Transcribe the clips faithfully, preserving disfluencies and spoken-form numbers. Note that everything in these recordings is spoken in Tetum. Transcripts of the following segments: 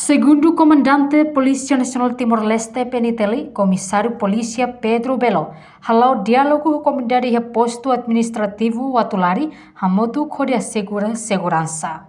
Segundu Komandante Polísia Nasionál Timor-Leste, P N T L, Komisáriu Polísia Pedro Belo hala'o diálogu ho komunidade iha postu administrativu Uatulari hamutuk hodi asegura seguransa.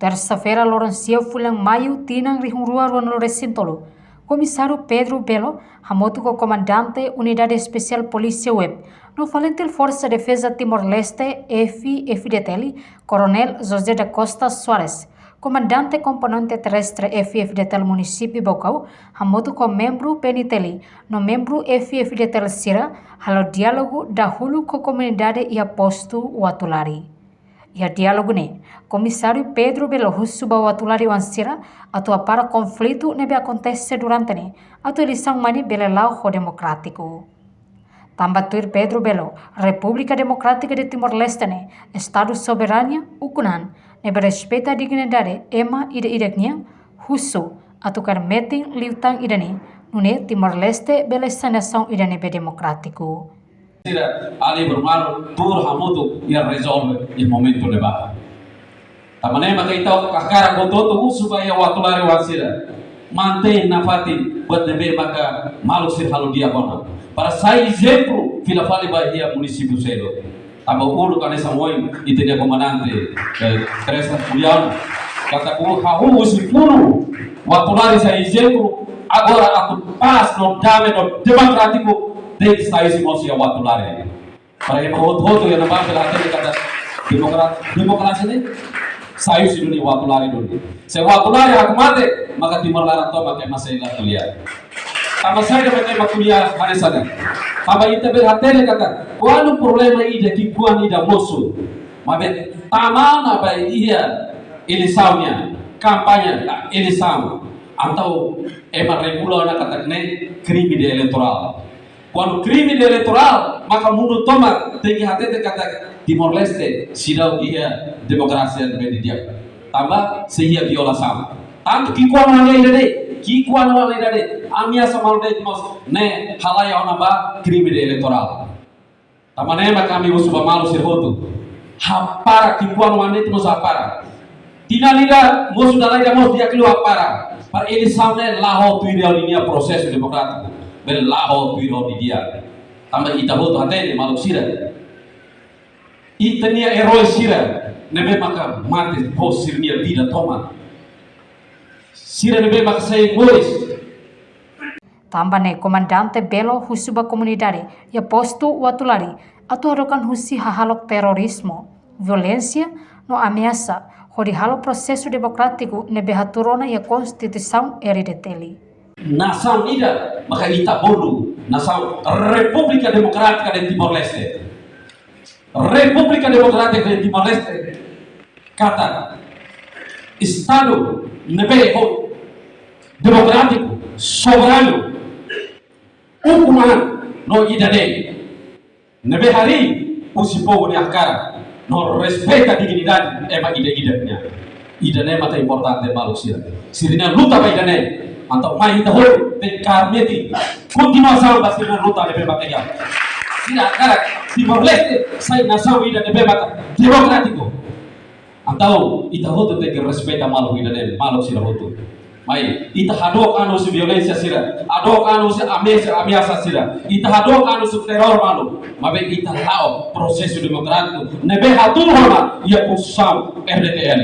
Tersa-feira, loron sia fulan Maiu, tinan rihun rua ruanulu resin tolu, Komisáriu Pedro Belo hamutuk ho Komandante Unidade Espesiál Polísia Web no Falintil Forsa Defeza Timor-Leste, F I F D T L, Koronél José da Costa Soares, Komandante Komponente Terrestre F I F D T L Munisípiu Baucau, hamutuk ho membru P N T L no membru F I F D T L sira, hala'o diálogu dahuluk ho komunidade iha postu Uatulari. Iha diálogu ne'e, Komisáriu Pedro Belo husu ba Uatulari-oan sira atu hapara konflitu ne'ebé akontese durante ne'e, atu eleisaun mai ne'e bele la'o ho demokrátiku. Tanba tuir Pedro Belo, Repúblika Demokrátika de Timor-Leste ne'e estadu soberania ukun-an ne'ebé respeita dignidade ema ida-idak nian, husu atu kaer metin liután ida-ne'e, nune'e Timor-Leste bele sai nasaun ida ne'ebé demokrátiku. Sira, alin bermalu, tuur hamutuk iha rezolve iha momentu ne'ebá. Tanba ne'e maka ita hakarak hotu-hotu husu ba iha Uatulari-oan sira, mantein nafatin buat ne'ebé maka maluk sira halo di'ak ona, para sai ezemplu fila fali ba iha munisípiu seluk. Tanba uluk hanesan ohin ita-nia komandante, eh, Teresa Juliana, katak hahú husi funu, Uatulari sai ezemplu, agora atu pás no dame no demokrátiku tenke sai husi mós iha Uatulari. Para ema hotu-hotu iha ne'ebá bele hatene katak demokra-, demokrasia ne'e sai husi duni, Uatulari duni. Se Uatulari hakmatek, maka Timor laran tomak ema sei la ko'alia. Tanba saida mak ema ko'alia hanesan ne'e? Tanba ita bele hatene katak kuandu problema ida ki'ikoan ida mosu, maibé tama ona ba iha eleisaun nian, kampaña, ah, eleisaun, entaun ema regula ona katak ne'e krime de eleitorál. Kuandu krime de eleitorál, maka mundu tomak tenke hatete katak Timor-Leste seidauk iha demokrasia ne'ebé di'ak. Tanba sei iha violasaun. Tantu ki'ikoan ona ida-ne'e, ki'ikoan ona ida-ne'e, ameasa malu de'it mós, ne'e halai ona ba krime de eleitorál. Tanba ne'e maka ami husu ba maluk sira hotu, hapara, ki'ikoan ona de'it mós hapara. Tinan ida mosu, dala ida mós di'ak liu hapara. Para eleisaun ne'e la'o tuir ha'u-nia prosesu demokrátiku, bele la'o tuir ha'u-nia di'ak. Tanba ita hotu hatene, maluk sira, ita-nia erói sira ne'ebé maka mate ho sira-nia vida tomak, sira ne'ebé maka sai moris. Tanba ne'e Komandante Belo husu ba komunidade iha postu Uatulari atu hadook an husi hahalok terorizmu, violénsia no ameasa, hodi halo prosesu demokrátiku ne'ebé hatuur ona iha Konstituisaun R D T L. Nasaun ida maka ita bolu nasaun Repúblika Demokrátika de Timor-Leste. Repúblika Demokrátika de Timor-Leste katak estadu ne'ebé ho demokrátiku, soberanu, ukun-an no ida-ne'e, ne'ebé harii husi povu nia hakarak no respeita dignidade ema ida-idak nian. Ida-ne'e maka importante, maluk sira. Sira-nia luta ba ida-ne'e, entaun mai ita hotu tenke kaer metin kontinuasaun ba sira-nia luta ne'ebé maka di'ak. Sira hakarak Timor-Leste sai nasaun ida ne'ebé maka demokrátiku. Entaun ita hotu tenke respeita maluk ida-ne'e, maluk sira hotu. Mai, ita hadook an husi violénsia sira, hadook an husi ameasa, ameasa sira. Ita hadook an husi teror malu. Maibé ita la'o prosesu demokrátiku ne'ebé hatuur ona iha Konstituisaun R D T L.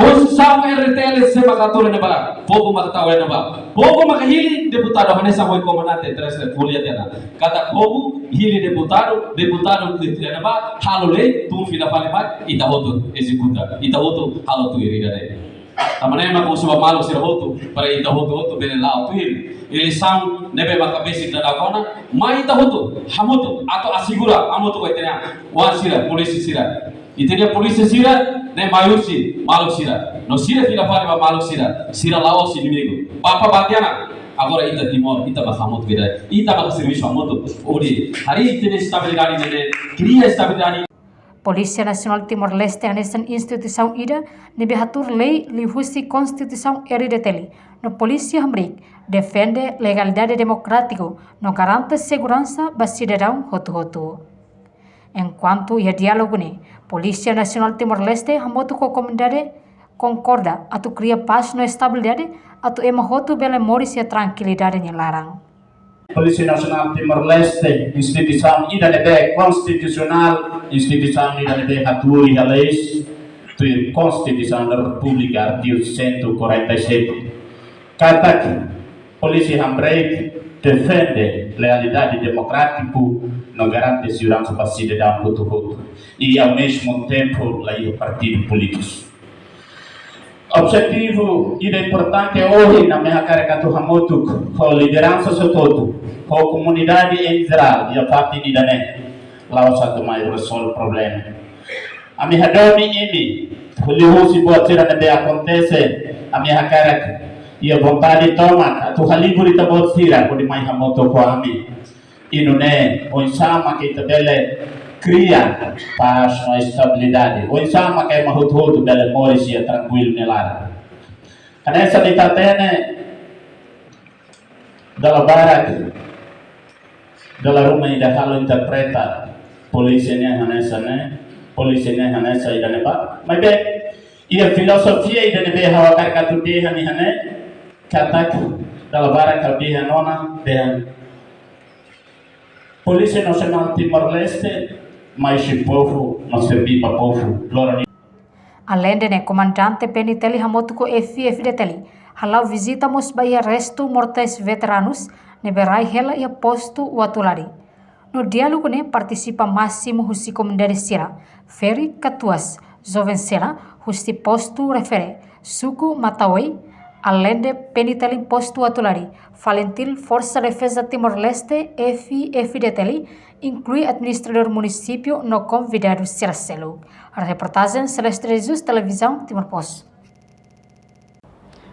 Konstituisaun R D T L sé maka hatuur iha ne'ebá? Povu maka tau iha ne'ebá. Povu maka hili deputadu, hanesan ohin Komandante Teresa ko'alia tiha ona. Katak povu hili deputadu, deputadu iha ne'ebá halo lei, tun fila fali mai, ita hotu ezekuta, ita hotu halo tuir ida-ne'e. Tanba ne'e maka husu ba maluk sira hotu, para ita hotu-hotu bele la'o tuir eleisaun ne'ebé maka besik daudaun ona, mai ita hotu hamutuk atu asegura hamutuk ho ita-nia oan sira, polísia sira. Ita-nia polísia sira ne'e mai husi maluk sira. No sira fila fali ba maluk sira, sira la'ós inimigu. Bapa batiana, agora ita Timor, ita bá hamutuk ida, ita bá servisu hamutuk. Hodi harii ita-nia estabilidade ne'e, kria estabilidade. Polísia Nasionál Timor-Leste hanesan instituisaun ida ne'ebé hatuur lei liuhusi Konstituisaun R D T L, no polísia hamriik defende legalidade demokrátiku no garante seguransa ba sidadaun hotu-hotu. Enkuantu iha diálogu ne'e, Polísia Nasionál Timor-Leste hamutuk ho komunidade konkorda atu kria pás no estabilidade, atu ema hotu bele moris iha trankilidade nia laran. Polísia Nasionál Timor-Leste, instituisaun ida ne'ebé konstitusionál, instituisaun ida ne'ebé hatuur iha leis, tuir Konstituisaun da Repúblika, artigu cento e quarenta e sete. Katak polísia hamriik defende lealdade demokrátiku no garante seguransa ba sidadaun hotu-hotu. I, ao mesmo tempo, la iha partidu polítiku. Objetivu ida importante ohin ami hakarak atu hamutuk ho lideransa hotu-hotu, ho komunidade em geral, iha fatin ida-ne'e, la'ós atu mai rezolve problema. Ami hadomi imi, liuhusi buat sira ne'ebé akontese, ami hakarak iha vontade tomak atu halibur ita-boot sira hodi mai hamutuk ho ami. I nune'e, oinsá maka ita bele kria pás no estabilidade. Oinsá maka ema hotu-hotu bele moris iha trankuilu nia laran. Hanesan ita hatene, dala barak, dala ruma ida halo interpreta polísia ne'e hanesan ne'e, polísia ne'e hanesan ida-ne'ebá. Maibé, iha filozofia ida ne'ebé ha'u hakarak atu dehan iha ne'e, katak dala barak ha'u dehan ona, dehan Polísia Nasionál Timor-Leste mai husi povu, no serví ba povu. Loron Aleinde ne'e, Komandante PNTL hamutuk ho F-FDTL hala'o vizita mós ba iha restu mortais veteranus ne'ebé rai hela iha postu Uatulari. No diálogu ne'e partisipa másimu husi komunidade sira, ferik katuas, joven sira husi postu refere, suku Matauai, Aleinde PNTL postu Uatulari, FALINTIL, Forsa Defeza Timor-Leste, F-FDTL, inklui administradór munisípiu no konvidadu sira seluk. Reportajen Celeste Jesus, Televizaun Timor Post.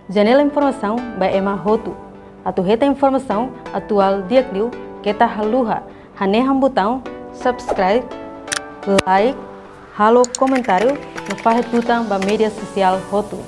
Janela informasaun ba ema hotu. Atu hetan informasaun atuál di'ak liu, keta haluha hanehan butaun subscribe, like, halo komentáriu, no fahe tutan ba média sosiál hotu.